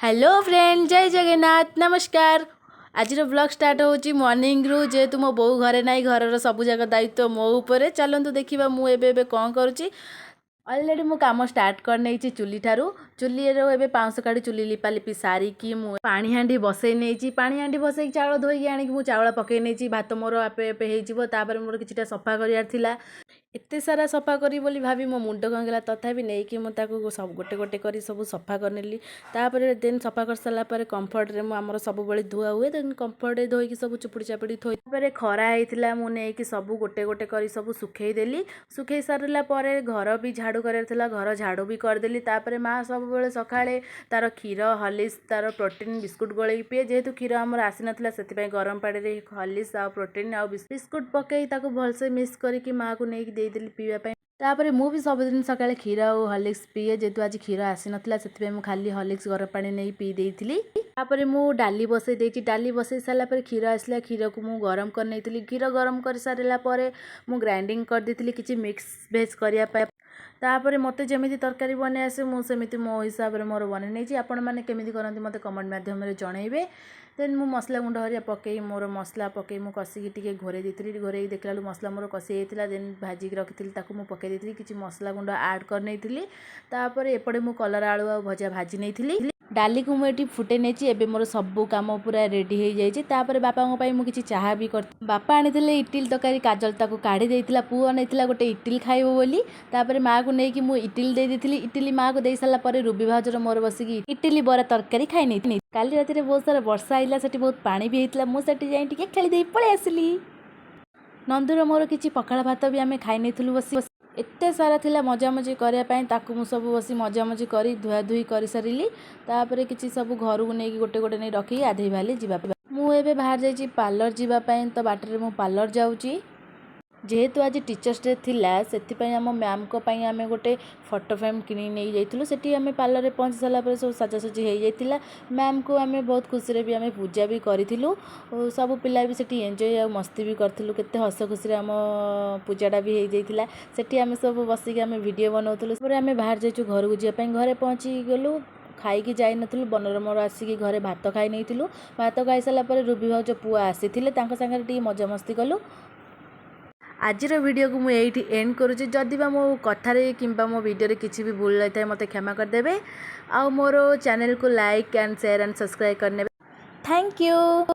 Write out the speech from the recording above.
Hello friend, ଜୟ ଜଗନ୍ନାଥ, ନମସ୍କାର। ଆଜିର blog start ହେଉଛି ମର୍ଣ୍ଣିଂରୁ। ଯେହେତୁ ମୋ ବୋଉ ଘରେ ନାହିଁ, ଘରର ସବୁ ଯାକ ଦାୟିତ୍ୱ ମୋ ଉପରେ। ଚାଲନ୍ତୁ ଦେଖିବା ମୁଁ ଏବେ ଏବେ କ'ଣ କରୁଛି। ଅଲରେଡ଼ି ମୁଁ କାମ ଷ୍ଟାର୍ଟ କରିନେଇଛି ଚୁଲିଠାରୁ। ଚୁଲିରୁ ଏବେ ପାଉଁଶ କାଢ଼ି, ଚୁଲି ଲିପାଲିପି ସାରିକି ମୁଁ ପାଣି ହାଣ୍ଡି ବସେଇ ନେଇଛି। ପାଣି ହାଣ୍ଡି ବସେଇକି, ଚାଉଳ ଧୋଇକି ଆଣିକି ମୁଁ ଚାଉଳ ପକେଇ ନେଇଛି। ଭାତ ମୋର ଆପେ ଆପେ ହେଇଯିବ। ତାପରେ ମୋର କିଛିଟା ସଫା କରିବାର ଥିଲା। ଏତେ ସାରା ସଫା କରିବି ବୋଲି ଭାବି ମୋ ମୁଣ୍ଡ କ'ଣ ଗଲା। ତଥାପି ନେଇକି ମୁଁ ତାକୁ ସବୁ ଗୋଟେ ଗୋଟେ କରି ସବୁ ସଫା କରିନେଲି। ତାପରେ ଦେନ୍ ସଫା କରିସାରିଲା ପରେ କମ୍ଫର୍ଟରେ ମୁଁ, ଆମର ସବୁବେଳେ ଧୁଆ ହୁଏ, ଦେନ୍ କମ୍ଫର୍ଟରେ ଧୋଇକି ସବୁ ଚୁପୁଡ଼ି ଚାପୁଡ଼ି ଥୋଇ, ତାପରେ ଖରା ହେଇଥିଲା, ମୁଁ ନେଇକି ସବୁ ଗୋଟେ ଗୋଟେ କରି ସବୁ ଶୁଖେଇ ଦେଲି। ଶୁଖେଇ ସାରିଲା ପରେ ଘର ବି ଝାଡ଼ୁ କରିବାର ଥିଲା, ଘର ଝାଡ଼ୁ ବି କରିଦେଲି। ତାପରେ ମା ସବୁବେଳେ ସକାଳେ ତାର କ୍ଷୀର, ହର୍ଲିକ୍ସ, ତାର ପ୍ରୋଟିନ୍ ବିସ୍କୁଟ୍ ଗୋଳେଇକି ପିଏ। ଯେହେତୁ କ୍ଷୀର ଆମର ଆସିନଥିଲା, ସେଥିପାଇଁ ଗରମ ପାଣିରେ ହର୍ଲିକ୍ସ ଆଉ ପ୍ରୋଟିନ୍ ଆଉ ବିସ୍କୁଟ୍ ପକେଇ ତାକୁ ଭଲସେ ମିକ୍ସ କରିକି ମାଆକୁ ନେଇକି ଦେଇଦେଲି ପିଇବା ପାଇଁ। ତାପରେ ମୁଁ ବି ସବୁଦିନ ସକାଳେ କ୍ଷୀର ଆଉ ହର୍ଲିକ୍ସ ପିଏ। ଯେହେତୁ ଆଜି କ୍ଷୀର ଆସିନଥିଲା, ସେଥିପାଇଁ ମୁଁ ଖାଲି ହର୍ଲିକ୍ସ, ଗରମ ପାଣି ନେଇ ପିଇ ଦେଇଥିଲି। ତାପରେ ମୁଁ ଡାଲି ବସେଇ ଦେଇଛି। ଡାଲି ବସେଇ ସାରିଲା ପରେ କ୍ଷୀର ଆସିଲା। କ୍ଷୀରକୁ ମୁଁ ଗରମ କରିନେଇଥିଲି। କ୍ଷୀର ଗରମ କରିସାରିଲା ପରେ ମୁଁ ଗ୍ରାଇଣ୍ଡିଙ୍ଗ କରିଦେଇଥିଲି କିଛି ମିକ୍ସ ଭେଜ୍ କରିବା ପାଇଁ। ତାପରେ ମୋତେ ଯେମିତି ତରକାରୀ ବନେଇ ଆସେ, ମୁଁ ସେମିତି ମୋ ହିସାବରେ ମୋର ବନେଇ ନେଇଛି। ଆପଣମାନେ କେମିତି କରନ୍ତି, ମୋତେ କମେଣ୍ଟ ମାଧ୍ୟମରେ ଜଣାଇବେ। ଦେନ୍ ମୁଁ ମସଲା ଗୁଣ୍ଡ ହରିକା ପକାଇ, ମୋର ମସଲା ପକାଇ ମୁଁ କଷିକି ଟିକେ ଘୋରେଇ ଦେଇଥିଲି। ଘୋରେଇକି ଦେଖିଲା ବେଳକୁ ମସଲା ମୋର କଷି ହେଇଯାଇଥିଲା। ଦେନ୍ ଭାଜିକି ରଖିଥିଲି, ତାକୁ ମୁଁ ପକାଇ ଦେଇଥିଲି। କିଛି ମସଲା ଗୁଣ୍ଡ ଆଡ଼୍ କରିନେଇଥିଲି। ତାପରେ ଏପଟେ ମୁଁ କଲରା ଆଳୁ ଆଉ ଭଜା ଭାଜି ନେଇଥିଲି। ଡାଲିକୁ ମୁଁ ଏଠି ଫୁଟେଇ ନେଇଛି। ଏବେ ମୋର ସବୁ କାମ ପୁରା ରେଡ଼ି ହେଇଯାଇଛି। ତାପରେ ବାପାଙ୍କ ପାଇଁ ମୁଁ କିଛି ଚାହା ବି କରି, ବାପା ଆଣିଥିଲେ ଇଟିଲି ତରକାରୀ, କାଜଲ ତାକୁ କାଢ଼ି ଦେଇଥିଲା। ପୁଅ ନେଇଥିଲା ଗୋଟେ ଇଟିଲି ଖାଇବ ବୋଲି। ତାପରେ ମାଆକୁ ନେଇକି ମୁଁ ଇଟିଲି ଦେଇ ଦେଇଥିଲି। ଇଟିଲି ମାଆକୁ ଦେଇ ସାରିଲା ପରେ ରୁବି ଭାଉଜର ମୋର ବସିକି ଇଟିଲି ବରା ତରକାରୀ ଖାଇ ନେଇଥିଲି। କାଲି ରାତିରେ ବହୁତ ସାରା ବର୍ଷା ହେଇଥିଲା, ସେଠି ବହୁତ ପାଣି ବି ହେଇଥିଲା। ମୁଁ ସେଠି ଯାଇ ଟିକେ ଖେଳି ଦେଇ ପଳେଇ ଆସିଲି। ନନ୍ଦୁର ମୋର କିଛି ପଖାଳ ଭାତ ବି ଆମେ ଖାଇ ନେଇଥିଲୁ ବସି। ଏତେ ସାରା ଥିଲା ମଜାମଜି କରିବା ପାଇଁ, ତାକୁ ମୁଁ ସବୁ ବସି ମଜାମଜି କରି ଧୁଆ ଧୁଇ କରିସାରିଲି। ତାପରେ କିଛି ସବୁ ଘରକୁ ନେଇକି ଗୋଟେ ଗୋଟେ ନେଇ ରଖିକି ଗାଧେଇ ବାହାରିଲି ଯିବା ପାଇଁ। ମୁଁ ଏବେ ବାହାରି ଯାଇଛି ପାର୍ଲର ଯିବା ପାଇଁ। ତ ବାଟରେ ମୁଁ ପାର୍ଲର ଯାଉଛି। ଯେହେତୁ ଆଜି ଟିଚର୍ସ ଡେ ଥିଲା, ସେଥିପାଇଁ ଆମ ମ୍ୟାମ୍ଙ୍କ ପାଇଁ ଆମେ ଗୋଟେ ଫଟୋ ଫ୍ରେମ୍ କିଣିକି ନେଇ ଯାଇଥିଲୁ। ସେଠି ଆମେ ପାର୍ଲରରେ ପହଞ୍ଚି ସାରିଲା ପରେ ସବୁ ସାଜାସଜି ହେଇଯାଇଥିଲା। ମ୍ୟାମ୍କୁ ଆମେ ବହୁତ ଖୁସିରେ ବି ଆମେ ପୂଜା ବି କରିଥିଲୁ ଓ ସବୁ ପିଲା ବି ସେଠି ଏନ୍ଜୟ ଆଉ ମସ୍ତି ବି କରିଥିଲୁ। କେତେ ହସ ଖୁସିରେ ଆମ ପୂଜାଟା ବି ହେଇଯାଇଥିଲା। ସେଠି ଆମେ ସବୁ ବସିକି ଆମେ ଭିଡ଼ିଓ ବନାଉଥିଲୁ। ତାପରେ ଆମେ ବାହାରି ଯାଇଛୁ ଘରକୁ ଯିବା ପାଇଁ। ଘରେ ପହଞ୍ଚି ଗଲୁ। ଖାଇକି ଯାଇନଥିଲୁ। ବନର ମୋର ଆସିକି ଘରେ ଭାତ ଖାଇ ନେଇଥିଲୁ। ଭାତ ଖାଇସାରିଲା ପରେ ରୁବି ଭାଉଜ ପୁଅ ଆସିଥିଲେ, ତାଙ୍କ ସାଙ୍ଗରେ ଟିକେ ମଜାମସ୍ତି କଲୁ। ଆଜିର ଭିଡ଼ିଓକୁ ମୁଁ ଏଇଠି ଏଣ୍ଡ କରୁଛି। ଯଦି ବା ମୋ କଥାରେ କିମ୍ବା ମୋ ଭିଡ଼ିଓରେ କିଛି ବି ଭୁଲ ରହିଥାଏ, ମୋତେ କ୍ଷମା କରିଦେବେ। ଆଉ ମୋର ଚ୍ୟାନେଲକୁ like and share and subscribe କରିନେବେ। Thank you.